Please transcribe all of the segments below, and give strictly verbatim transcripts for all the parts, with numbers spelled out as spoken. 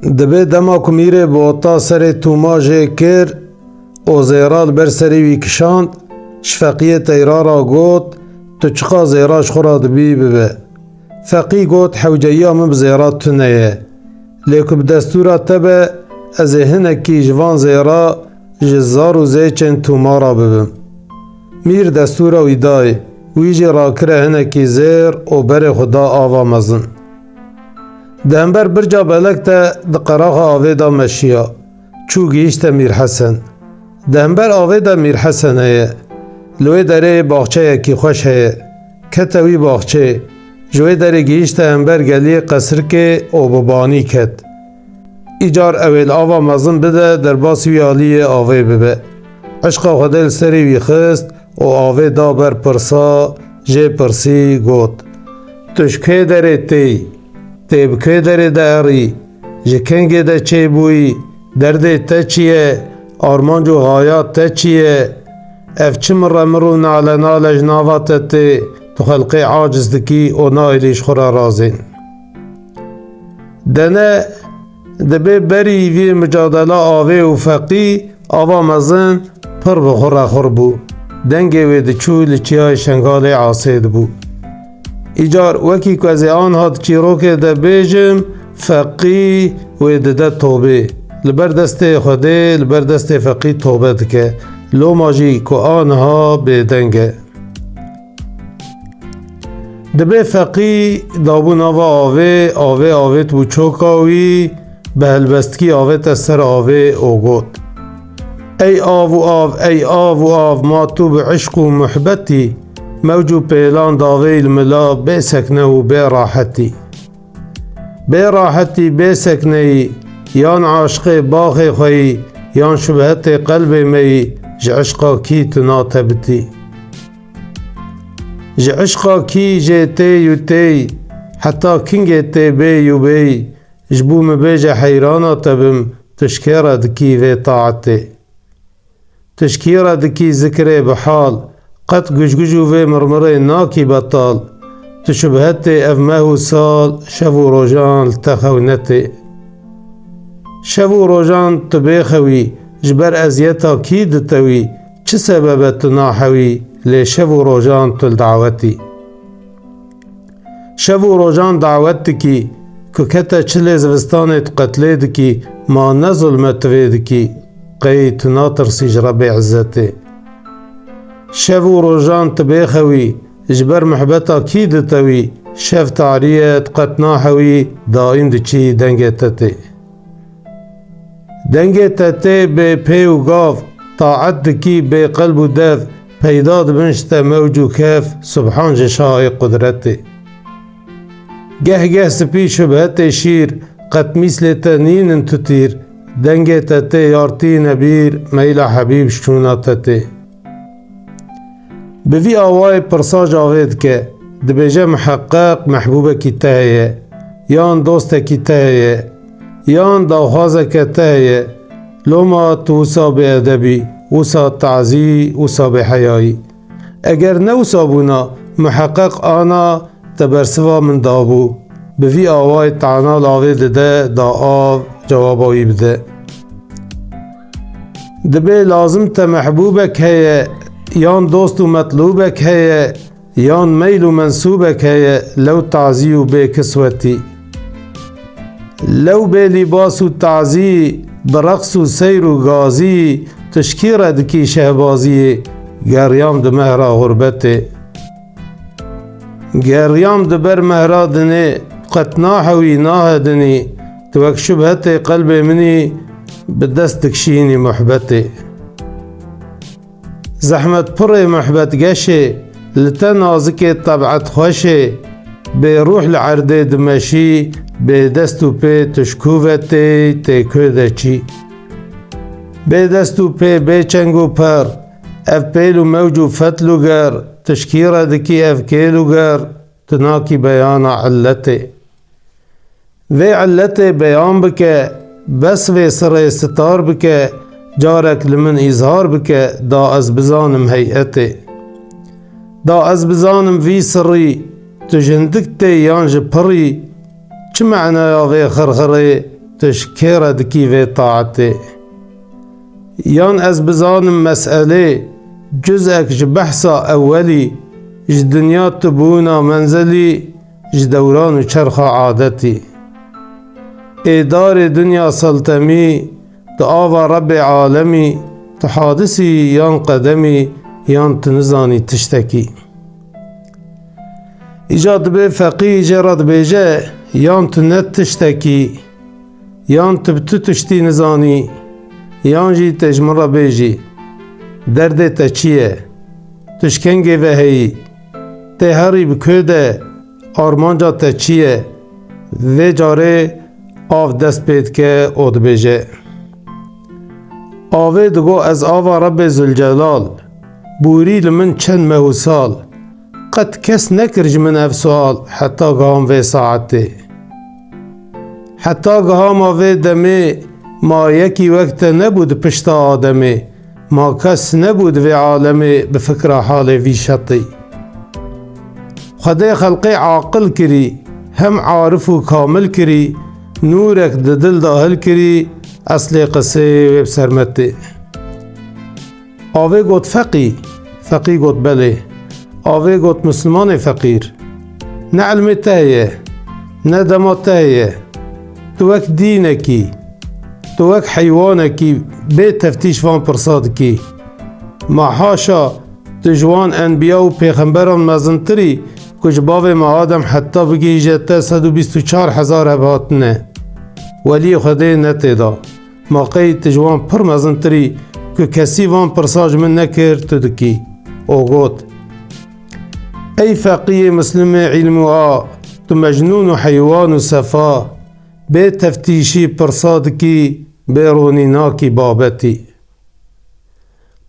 Dibê dema ku mîrê bota serê Tûma jê kir û zêra li ber serê wî kişand, ji Feqiyê teyra re got, "Tu çiqa zêra ji xwe re dibî bibe." Feqî got, "Hewceyiya min bi zêra tune ye. Lê ku bi destûra te be, ez ê hinekî ji van zêra ji zar û zêçên Tûma re bibim." Mîr destûra wî dayê, wî jî rakire hinekî zêr û berê xwe da ava mezin. Di hember birca belek de di qeraxa avê de meşiya. Çû gihîşte Mîr Hesen. Di hember avê de Mîr Hesen heye. Li wê derê baxçeyekî xweş heye. Kete wî baxçê. Ji wê derê gihîşte hember geliyê qesrikê û bi banî ket. Îcar ew ê li ava mezin bide, derbasî wî aliyê avê bibe. Eşqa Xwedê li serê wî xist û avê da ber pirsa, jê pirsî, got, "Tu ji kê derê têyî? Tê bi kê derê de herî? Ji kengê de çêbûyî? Derdê te çi ye? Armanc û xaya te çi ye? Ev çi miremir û nalenale ji nava te tê? Tu xelqê aciz dikî û nahêlî ji xwe re razên." Dene dibê berî vê micadela avê û Feqî, ava mezin pir bi xwe re xurt bû. Dengê wê diçû li Çiyayê Şengalê asê dibû. Îcar wekî ku ez ê anha di çîrokê de bêjim, Feqî wê dide tobê. Li ber destê Xwedê, li ber destê Feqî tobe dike. Loma jî ku aniha bêdeng e. Dibê Feqî dabû nava avê, avê avêt bû çoka wî, bi helbestkî avête ser avê û got, "Ey av û av, ey av û av, ma tu bi eşq û muhbetî, mewc û pêlan daveyî li mila bê sekne û bê rahetî. Bê rahetî, bê sekneyî, yan aşiqê baxê xweyî, yan şubhetê qelbê me yî, ji eşqa kî tu natebitî?" Ji eşqa kî jê têy û têy, heta kingê tê bêy û bêy, ji bo min bêje heyrana te bim, tu ji kê re dikî vê taetê? Tu ji kî re dikî zikrê bi hal, qet gujguj û vê mirmirê nakî betal. Tu şubhetê ev meh û sal, şev û rojan li te xew netê. Şev û rojan tu bêxewî, ji ber eziyeta kî ditewî, çi sebeb e tu nahewî, lê şev û rojan tu li dawetî. Şev û rojan dawet dikî, ku kete çilê zivistanê tu qetlê dikî, ma ne zulme tu vê dikî, qey tu natirsî ji Rebê Izzetê. Şev û rojan tu bêxewî, ji ber muhbeta kî ditewî, şev tarî ye tu qet nahewî, daîm diçî dengê te tê. Dengê te tê bê pê û gav, taet dikî bê qelb û dev, peyda dibin ji te mewc û kef, subhan ji şahê qudretê. Geh geh spî şubhetê şîr, qet mîslê te nînin tu tîr, dengê te tê yartî nebîr, meyla hebîb ji çûna te tê. Bi vî awayê pirsa ji avê dike, dibêje, miheqeq mehbûbekî te heye, yan dostekî te heye, yan daxwazeke te heye, loma tu wisa bêedeb î, wisa tazî, wisa bêheyayî. Eger ne wisa bûna, miheqeq ana te bersiva min dabû. Bi vî awayê tana lavê dide, da av cewaba wî bide. Dibê lazim te mehbûbek heye, yan dost û metlûbek heye, yan meyl û mensûbek heye, lew tazî û bê kiswetî. Lew bê lîbas û tazî, bi reqs û seyr û gazî, tu ji kî re dikî şehbaziyê, geriyam di mehra xurbetê. Geriyam di ber mehra dinê, qet nahewî, nahedinî, tu wek şubhetê qelbê min î, bi dest dikişînî muhbetê. Zehmet pirê muhbet geşê, li te nazikê tebet xweşê, bê rûh li erdê dimeşî, bê dest û pê tu ji ku ve tê, tê ku de çî. Bê dest û pê, bê çeng û per, ev pêl û mewc û fetl û ger, tu ji kî re dikî ev kêl û ger, tu nakî beyana illetê. Vê illetê beyan bike, bes vê sirê sitar bike, carek li min îzhar bike, da ez bizanim heyetê. Da ez bizanim vî sirrî, tu ji hindik tê yan ji pirî, çi menaya vê xirxirê, tu ji kê re dikî vê taetê? Yan ez bizanim meselê, cuzek ji behsa ewelî, ji dinya tu bûna menzelî, ji dewran û çerxa adetî. Ê darê dinya seltemî, tu ava Rebbê alemî, tu hadisî yan qedemî, yan tu nizanî tiştekî. Îca dibê feqî jê re dibêje, yan tu ne tiştekî, yan tu bi tu tiştî nizanî, yan jî tê ji min re bêjî, derdê te çi ye? Tu ji kengê ve heyî? Tê herî bi ku de? Armanca te çi ye? Vê carê av dest pê dike û dibêje, Avê digo, ez ava Rebbê Zilcelal, bûrî li min çend meh û sal, qet kes nekir ji min ev sual heta giham vê saetê. Heta gihama vê demê ma yekî wek te nebû di pişta Ademê, ma kes nebû di vê alemê bi fikra halê vî şetî. Xwedê xelqê aqil kirî, hem arif û kamil kirî, nûrek di dil de hilkirî, eslê qisê wê bi ser me tê. Avê got, Feqî. Feqî got, Belê. Avê got, Mislimanê feqîr, ne ilmê te heye, ne dema te heye. Tu wek dînekî, tu wek heywanekî bê teftîş van pirsa dikî. Ma haşa tu ji wan enbiya û pêxemberan mezintirî ku ji bavê me Adem heta bigihîje te sed û bîst û çar hezar heb hatine. Weliyê Xwedê ne tê de. Ma qey tu ji wan pir mezintirî ku kesî van pirsa ji min nekir, tu dikî? Û got, Ey feqiyê Muslimê îlm û a, tu mecnûn û heywan û sefa, bê teftîşî pirsa dikî, bê ronî nakî babetî.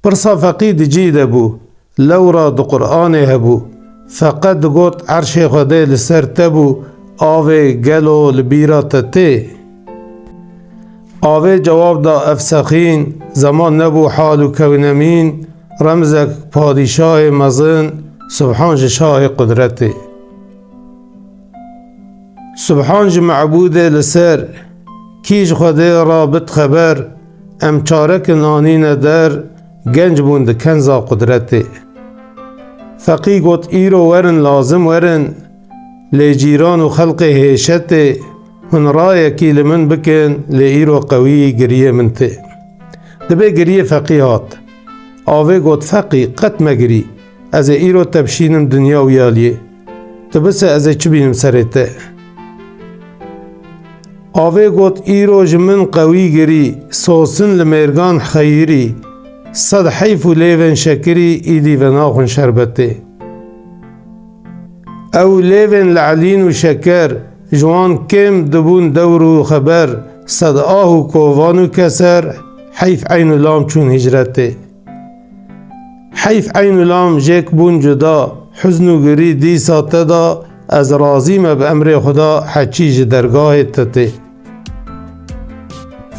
Pirsa feqî di cî de bû, lewra di Qur'anê hebû. Feqe digot, Erşê Xwedê li ser te bû, avê gelo li bîra te tê? Avê cewab da, Ev sexîn, zeman nebû hal û kewnemîn, remzek padîşahê mezin, subhan ji şahê qudretê. Subhan ji mebûdê li ser, kî ji Xwedê re bit xeber, em çarekin anîne der, genc bûn di kenza qudretê. Feqî got, Îro werin, lazim werin, lê cîran û xelqê hêşetê, hûn rayekî li min bikin, lê îro qewî giriyê min tê. Dibê giriyê feqî hat. Avê got, Feqî, qet megirî, ez ê îro te bişînim dinya wî aliyê. Tu bise ez ê çi bînim serê te? Avê got, Îro ji min qewî girî, sosin li mêrgan xeyirî, sed heyf û lêvên şekirî, îdî venaxwin şerbetê. Ew lêvên le'lîn û şeker, ji wan kêm dibûn dewr û xeber, sed ah û kovan û keser, heyf eyn û lam çûn hicretê. Heyf eyn û lam jêk bûn cuda, huzn û girî dîsa te da, ez razî me bi emrê Xuda, heçî ji dergahê te tê.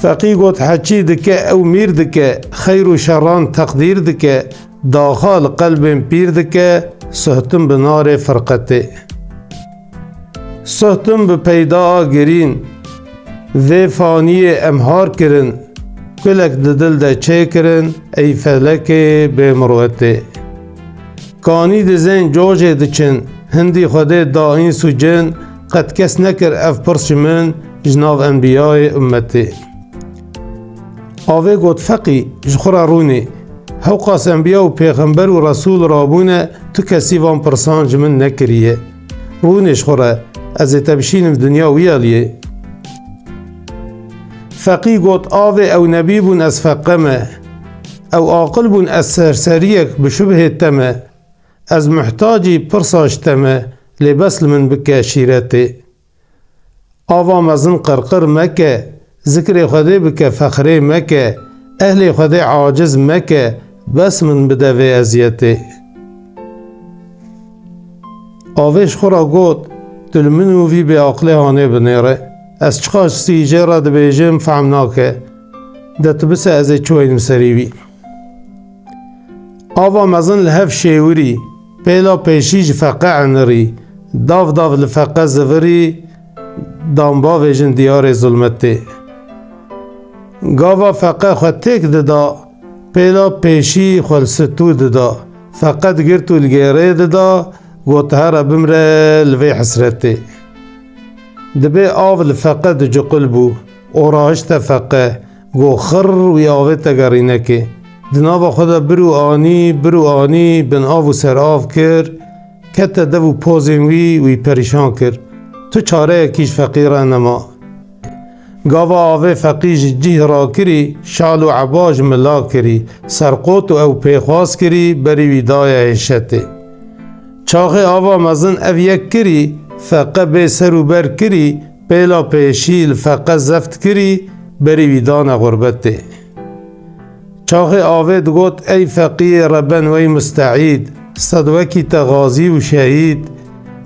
Feqî got, Heçî dike, ew mîr dike, xeyr û şerran teqdîr dike, daxa li qelbên pîr dike, suhtin bi narê firqetê. Suhtin bi peyda a girîn, vê faniyê em har kirin, kulek di dil de çêkirin, ey felekê bê mirwetê. Kanî dizên cojê diçin, hindî Xwedê da îns û cin, qet kes nekir ev pirs ji min, ji nav enbiyayê ummetê. Avê got, Feqî, ji xwe re rûnê. Hewqas enbiya û pêxember û resûl rabûne, tu kesî van pirsan ji min nekiriye. Rûnê ji xwe re, ez ê te bişînim dinya wî aliyê. Feqî got, Avê ew nebî bûn, ez feqe me. Ew aqil bûn, ez serseriyek bi şubhê te me. Ez muhtacî pirsa ji te me, lê bes li min bike şîretê. Ava mezin qirqir meke, zikrê Xwedê bike, fexrê meke, ehlê Xwedê aciz meke, bes min bide vê eziyetê. Avê ji xwe re got, Tu li min û vî bêaqilê hanê binêre. Ez çiqas jê re dibêjim, fehm nake. De tu bise ez ê çi weynim serî wî. Ava mezin li hev şêwirî, pêla pêşî ji feqe enirî, dav dav li feqe zivirî, dan bavêjin diyarê zulmetê. Gava feqe xwe têk dida, pêla pêşî xwe li stû dida. Feqe digirt û li gêrê dida, got, "Here bimre li vê hesretê." Dibê av li feqe diciqil bû û rahişte feqe, got, "Xirr wî avê te gerînekê." Di nava xwe de bir û anî, bir û anî bin av û ser av kir, kete dev û pozên wî, wî perîşan kir. Tu çareyekî ji feqî re nema. Gava avê feqî ji cih rakirî, şal û eba ji mila kirî, serqot û ew pêxwas kirî, berî wî daye hêşetê. Çaxê ava mezin ev yek kirî, feqe bê ser û ber kirî, pêla pêşî li feqe zeft kirî, berî wî dane xurbetê. Çaxê avê digot, "Ey feqiyê reben wey musteîd, sed wekî te xazî û şehîd,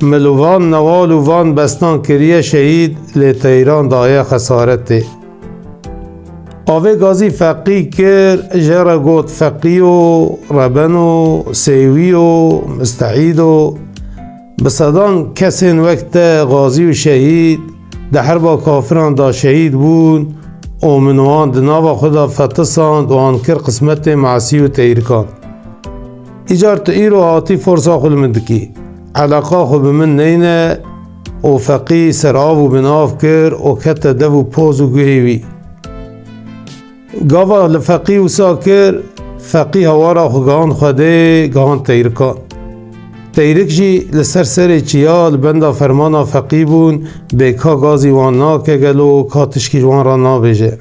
min li van newal û van bestan kiriye şehîd, lê teyran daye xesaretê." Avê gazî feqî kir, jê re got, "Feqîyo, rebeno, sêwîyo, musteîdo, bi sedan kesên wek te xazî û şehîd di herba kafiran de şehîd bûn û min wan di nava xwe de fetisand û wan kir qismetê masî û teyrikan. Îcar tu îro hatî forsa xwe li min dikî. Eleqa xwe bi min neyne." Û feqî ser av û bin av kir û kete dev û poz û guhê wî. Gava li feqî wisa kir, feqî hawara xwe gihand Xwedê, gihand teyrikan. Teyrik jî li ser serê çiya li benda fermana feqî bûn, bê ka gazî wan nake gelo, ka tişkî ji wan re nabêje.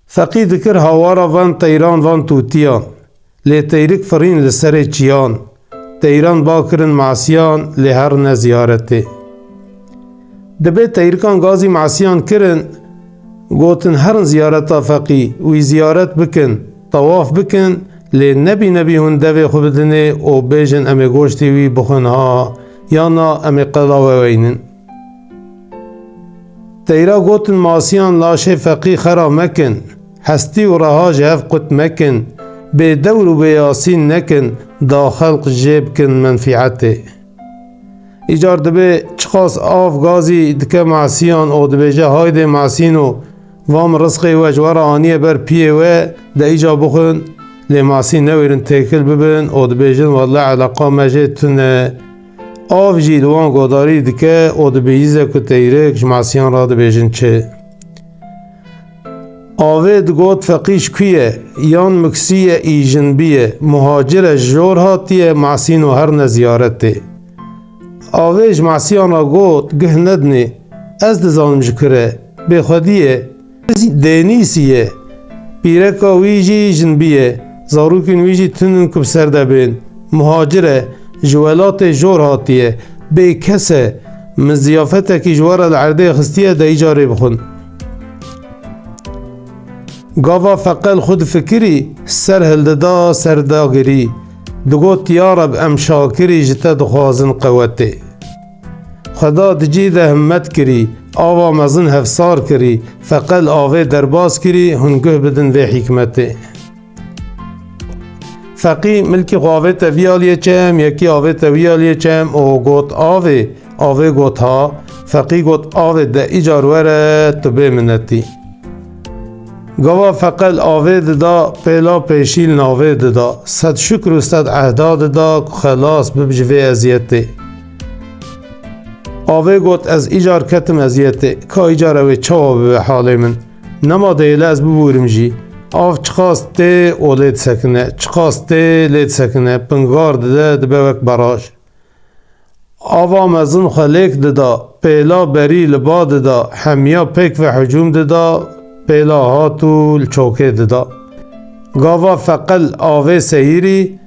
Feqî dikir hawara van teyran, van tûtiyan, lê teyrik firîn li serê çiyan. Teyran ba kirin masiyan, lê herine ziyaretê. Dibê teyrikan gazî masiyan kirin, gotin, "Herin ziyareta feqî, wî ziyaret bikin, tewaf bikin, lê nebî nebî hûn devê xwe bidinê û bêjin, 'Em ê goştê wî bixwin ha, yan na em ê qeda we weynin.'" Teyra gotin masiyan, "Laşê feqî xera mekin, hestî û reha ji hev qut mekin, bê dewr û bê yasîn nekin, da xelq jê bikin menfîetê." Îcar dibê çiqas av gazî dike masiyan û dibêje, "Haydê masîno, va min rizqê we ji we re aniye ber piyê we, de îca bixwin, lê masî newêrin têkil bibin û dibêjin, 'Welle eleqa me jê tune.'" Av jî li wan godarî dike û dibihîze ku teyrik ji masiyan re dibêjin çi. Avê digot, "Feqî ji ku ye? Yan miksî ye, î jinbî ye, muhacir e, ji jor hatiye, masîno herine ziyaretê." Avê ji masiyan re got, "Guh nedinê, ez dizanim ji ku re, bêxwedî ye, dênîsî ye, pîreka wî jî jinbî ye, zarokên wî jî tune ku bi ser de bên, muhacir e, ji welatê jor hatiye, bê kes e, min ziyafetekî ji we re li erdê xistiye, de îcarê bixwin." Gava feqe li xwe difikirî, ser hildida, ser dagirî. Digot, "Ya Reb, em şakirî, ji te dixwazin qewetê." Xweda di cî de himmet kirî, ava mezin hevsar kirî, feqe li avê derbas kirî, hûn guh bidin vê hîkmetê. Feqî milkî xwe avête vî aliyê çem, yekî avête wî aliyê çem û got, "Avê." Avê got, "Ha." Feqî got, "Avê de îcar were, tu bê minetî." Gava feqe li avê dida, pêla pêşî li navê dida. Sed şikr û sed ehda dida ku xelas bib ji vê eziyetê. Avê got, "Ez îcar ketim eziyetê. Ka îcar ew ê çawa bibe halê min? Nema dihêle ez bibûrim jî." Av çiqas tê û lê disekine, çiqas tê lê disekine, pingar dide, dibe wek baraj. Ava mezin xwe lêk dida, pêla berî li ba dida, hemiya pêk ve hicûm dida, pêla hat û li çokê dida. Gava feqe li avê seyirî,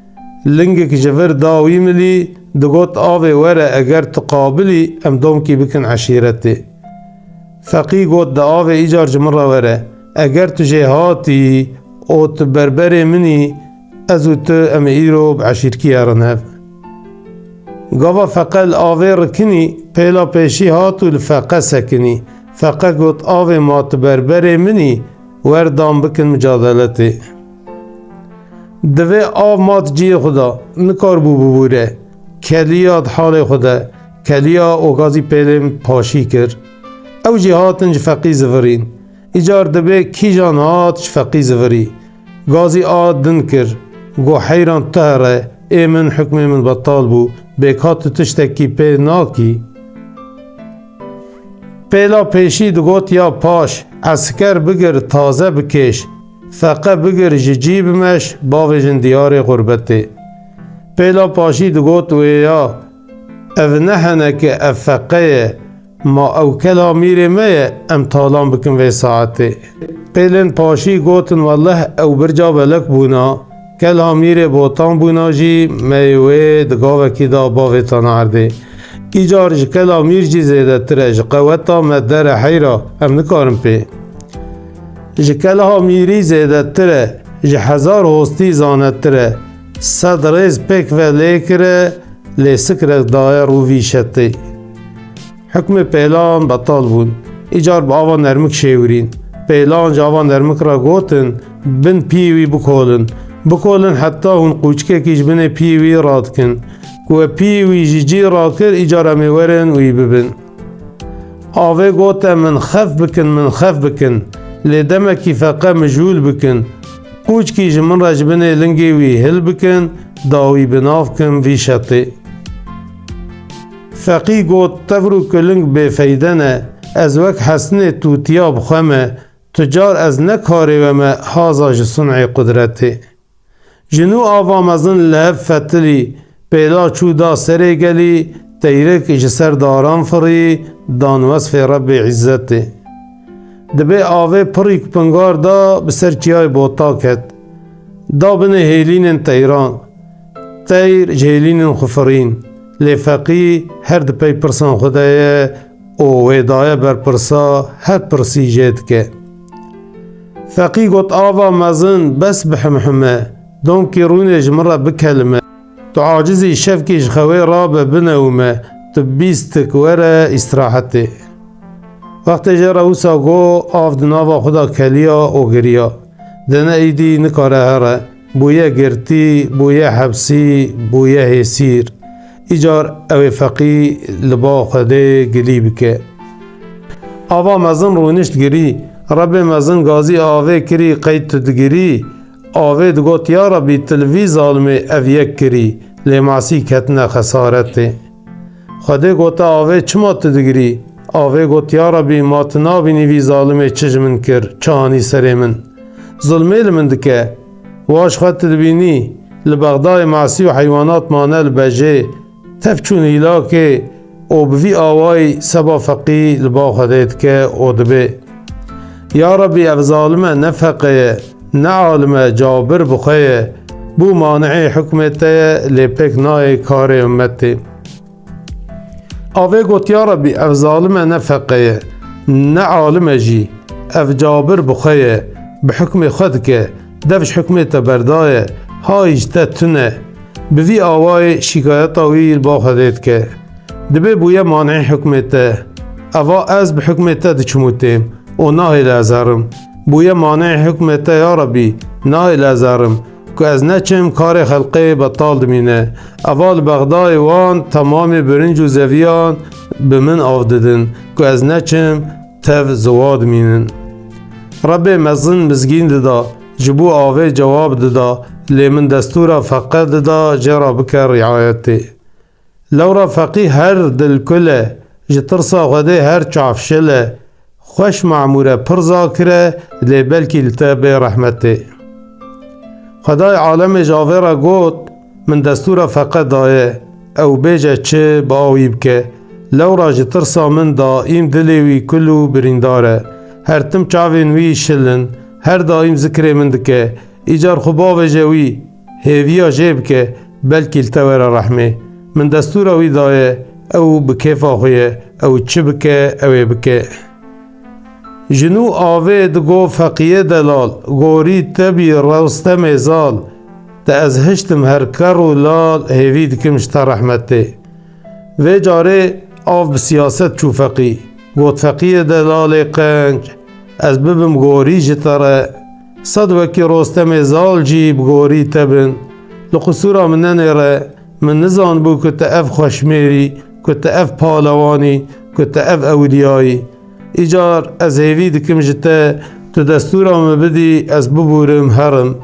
lingik ji vir da wî milî, digot, "Avê were, eger tu qabil î, em domkî bikin eşîretê." Feqî got, "De avê îcar ji min re were. Eger tu jê hatî û tu berberê min î, ez û tu em ê îro bi eşîrkî herin hev." Gava feqe li avê rikinî, pêla pêşî hat û li feqe sekinî. Feqe got, "Avê, ma tu berberê min î, wer dam bikin micadeletê." Divê av ma di cihê xwe de, nikarbû bibûre. Keliya di halê xwe de, keliya û gazî pêlên paşî kir. Ew jî hatin ji feqî zivirîn. Îcar dibê kîjan hat ji Feqî zivirî. Gazî a din kir. Got, heyran tu here, ê min hukmê min betal bû. Bê ka tu tiştekî pê nakî. Pêla pêşî digot ya paş, esker bigir taze bikêş. Feqe bigir ji cî bimeş, bavêjin diyarê xurbetê. Pêla paşî digot wê ya, ev ne heneke, ev feqe ye. Ma ew kela mîrê me ye, em talan bikin vê saetê. Pêlên paşî gotin, welleh ew birca belek bûna, kela mîrê botan bûna jî me yê wê di gavekî de bavêtana erdê. Îcar ji kela mîr jî zêdetir e, ji qeweta me dere heyra, em nikarin pê. Ji kela mîrî zêdetir e, ji hezar hostî zanetir e. Sed rêz pêk ve lê kire, lê sikrek daye rû vî şetê. Hukmê pêlan betal bûn. Îcar bi ava nermik şêwirîn. Pêlan ji ava nermik re gotin, bin piyê wî bikolin. Bikolin heta hûn qûçkekî ji binê piyê wî radikin. Ku we piyê wî ji cî rakir, îcar em ê werin wî bibin. Avê gote, min xef bikin, min xef bikin. Lê demekî feqe mijûl bikin. Qûçkî ji min re ji binê lingê wî hil bikin, da wî bi nav kim vî şetê. Feqî got, tevr û kiling bêfeyde ne, ez wek hestinê tûtiya bi xwe me, tu car ez ne karê we me haza ji sun'ê qudretê. Ji nû ava mezin li hev fetilî, pêla çû da serê gelî, teyrik ji ser daran firî, dan wesfê Rebbê Îzzetê. Dibê avê pirî ku pingar da, bi ser çiyayê Bota ket. Da binê hêlînên teyran. Teyr ji hêlînên xwe firîn. Lê feqî her di pey pirsan xwe de ye û wê daye ber pirsa her pirsî jê dike. Feqî got, ava mezin, bes bihimhime, domkî rûnê ji min re bikelime. Tu acizî, şevkî ji xewê rabe, binewime, tu bîstik were îstirahetê. Wextê jê re wisa got, av di nava xwe de keliya û giriya. Dene îdî nikare here. Bûye girtî, bûye hepsî, bûye hêsîr. Îcar ew ê feqî li ba Xwedê gilî bike. Ava mezin rûnişt girî. Rebê mezin gazî avê kirî, qey tu digirî? Avê digot, ya Rebî, tu li vî zalimê ev yek kirî, lê masî ketine xesaretê. Xwedê gote avê, çima tu digirî? Avê got, ya Rebî, ma tu nabînî vî zalimê çi ji min kir, çi anî serê min? Zulmê li min dike. Wa ji xwe tu dibînî, li Bexdayê masî û heywanat mane li bejê, tev çûn hîlakê û bi vî awayî seba feqî li ba Xwedê dike û dibê, ya Rebî, ev zalim e, ne feqe ye, ne alim e, cabir bi xwe ye, bû mani'ê hukmê te ye, lê pêk nayê karê ummetê. Avê got, ya Rebî, ev zalim e, ne feqe ye, ne alim e jî, ev cabir bi xwe ye, bi hukmê xwe dike, dev ji hukmê te berdaye, hay ji te tune. Bi vî awayê şîkayeta wî li ba Xwedê dike. Dibê bûye man'ê hukmê te. Eva ez bi hukmê te diçim û têm û nahêle ez herim. Bûye man'ê hukmê te ya Rebî, nahêle ez herim. Ku ez neçim, karê xelqê betal dimîne. Eva li Bexdayê wan temamê birinc û zeviyan bi min av didin. Ku ez neçim, tev ziwa dimînin. Rebê mezin mizgîn dida, ji bo avê cewab dida, lê min destûra feqe dida, jê re bike riayetê. Lewra feqî her dilkul e, ji tirsa Xwedê her çavşil e, xweş memûr e, pir zakir e, lê belkî li te bê rehmetê. Xwedayê alemê ji avê re got, min destûra feqe daye, ew bêje çi, bi awî bike. Lewra ji tirsa min daîm dilê wî kul û birîndar e. Her tim çavên wî şil in, her daîm zikrê min dike. Îcar xwe bavêje wî, hêviya jê bike, belkî li te were rehmê. Min destûra wî daye, ew bi kêfa xwe ye, ew çi bike, ew ê bike. Ji nû avê digo feqiyê delal, gorî te bî Rostemê zal, te ez hiştim her kerr û lal, hêvî dikim ji te rehmetê. Vê carê av bi siyaset çû feqî. Got, feqiyê delalê qenc, ez bibim gorî ji te re. Sed wekî Rostemê zal jî bi gorî te bin. Li qisûra min nenêre, min nizanibû ku tu ev xweşmêr î, ku tu ev palewan î, ku tu ev ewliya yî. Îcar ez hêvî dikim ji te, tu destûra min bidî, ez bibûrim herim.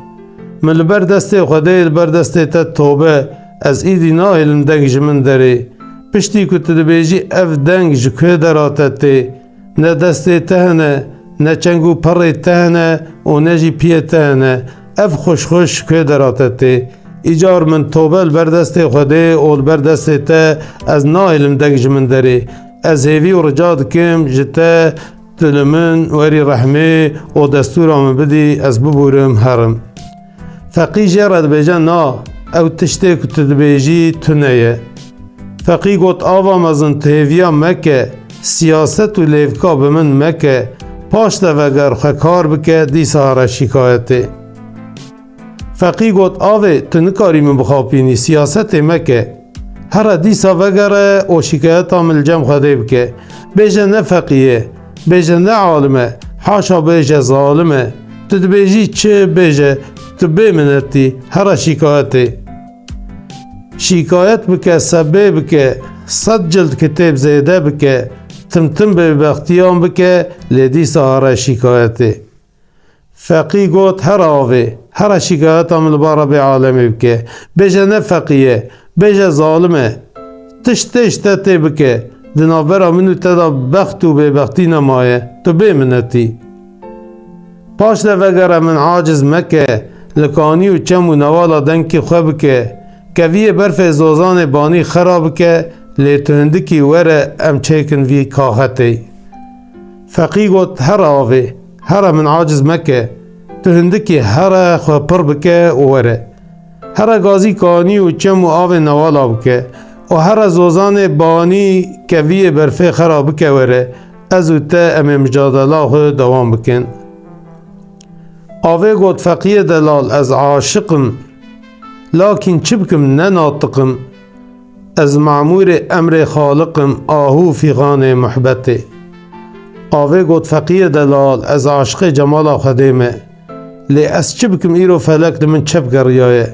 Min li ber destê Xwedê, li ber destê te tobe, ez îdî nahêlim deng ji min derê. Piştî ku tu dibêjî ev deng ji ku derate tê, ne destê te hene, ne çeng û perê te hene û ne jî piyê te hene. Ev xweş xweş ji ku derate tê. Îcar min tobe li ber destê Xwedê û li ber destê te, ez nahêlim deng ji min derê. Ez hêvî û rica dikim ji te, tu li min werî rehmê û destûra min bidî, ez bibûrim herim. Feqî jê re dibêje, na, ew tiştê ku tu dibêjî tune ye. Feqî got, ava mezin, tu hêviya meke, siyaset û lêvka bi min meke, paş de veger xwe kar bike, dîsa here şîkayetê. Feqî got, avê, tu nikarî min bixapînî, siyasetê meke. Here dîsa vegere û şîkayeta min li cem Xwedê bike. Bêje ne feqî ye, bêje ne alim e, haşa bêje zalim e. Tu dibêjî çi bêje, tu bê minetî, here şîkayetê. Şîkayet bike, sebê bike, sed cild kitêb zêde bike, tim tim bêbextiyan bike, lê dîsa here şîkayetê. Feqî got, here avê, here şîkayeta min li ba Rebê alemê bike. Bêje ne feqî ye, bêje zalim e. Tiştê ji te tê bike, di navbera min û te de bext û bêbextî nemaye, tu bê minetî. Paş de vegere, min aciz meke, li kanî û çem û newala dengkî xwe bike. Keviyê berfê zozanê banî xera bike, lê tu hindikî were em çêkin vî kaxetê. Feqî got, here avê, here min aciz meke. Tu hindikî here xwe pir bike û were. Here gazî kanî û çem û avê newala bike û here zozanê banî keviyê berfê xera bike were. Ez û te em ê micadela xwe dewam bikin. Avê got, feqiyê delal, ez aşiq im. Lakîn çi bikim, ne natiq im. Ez mamûrê emrê Xaliq im, ahû fîxanê muhbetê. Avê got, feqiyê delal, ez aşiqê cemala Xwedê me. Lê ez çi bikim, îro felek li min çep geriyaye.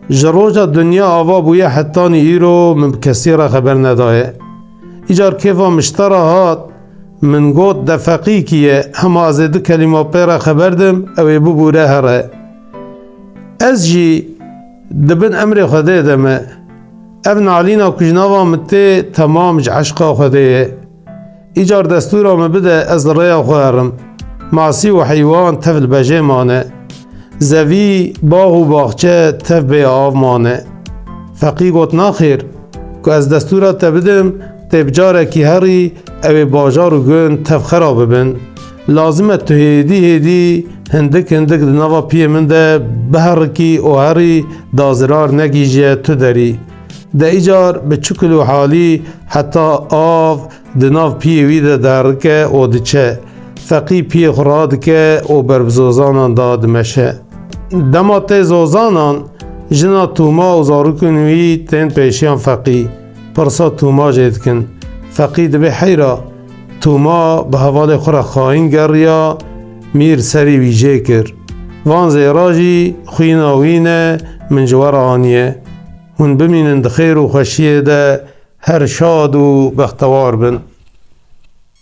Ji roja dinya ava bûye hetanî îro min bi kesî re xeber nedaye. Îcar kêfa min ji te re hat, min got, de feqî kî ye, hema ez ê du kelîma pê re xeber dim, ew ê bibûre here. Ez jî di bin emrê Xwedê de me. Ev nalîna ku ji nava min tê, temam ji eşqa Xwedê ye. Îcar destûra min bide, ez li rêya xwe herim. Masî û heywan tev li bejê mane. Zevî, bax û baxçe tev bê av mane. Feqî got, naxêr, ku ez destûra te bidim, tê bi carekî herî, ew ê bajar û gund tev xera bibin. Lazim e tu hêdî hêdî, hindik hindik di nava piyê min de biherikî û herî da zirar negihîje tu derî. De îcar bi çikul û halî heta av di nav piyê wî de derike û diçe. Feqî piyê xwe radike û ber bi zozanan da dimeşe. Dema tê zozanan, jina Tûma û zarokên wî tên pêşiyan Feqî. Pirsa Tûma jê dikin. Feqî dibê heyra. Tûma bi hevalê xwe re xayîn geriya, mîr serî wî jê kir. Van zêra jî xwîna wî ne, min ji we re aniye. Hûn bimînin di xêr û xweşiyê de, her şad û bextewar bin.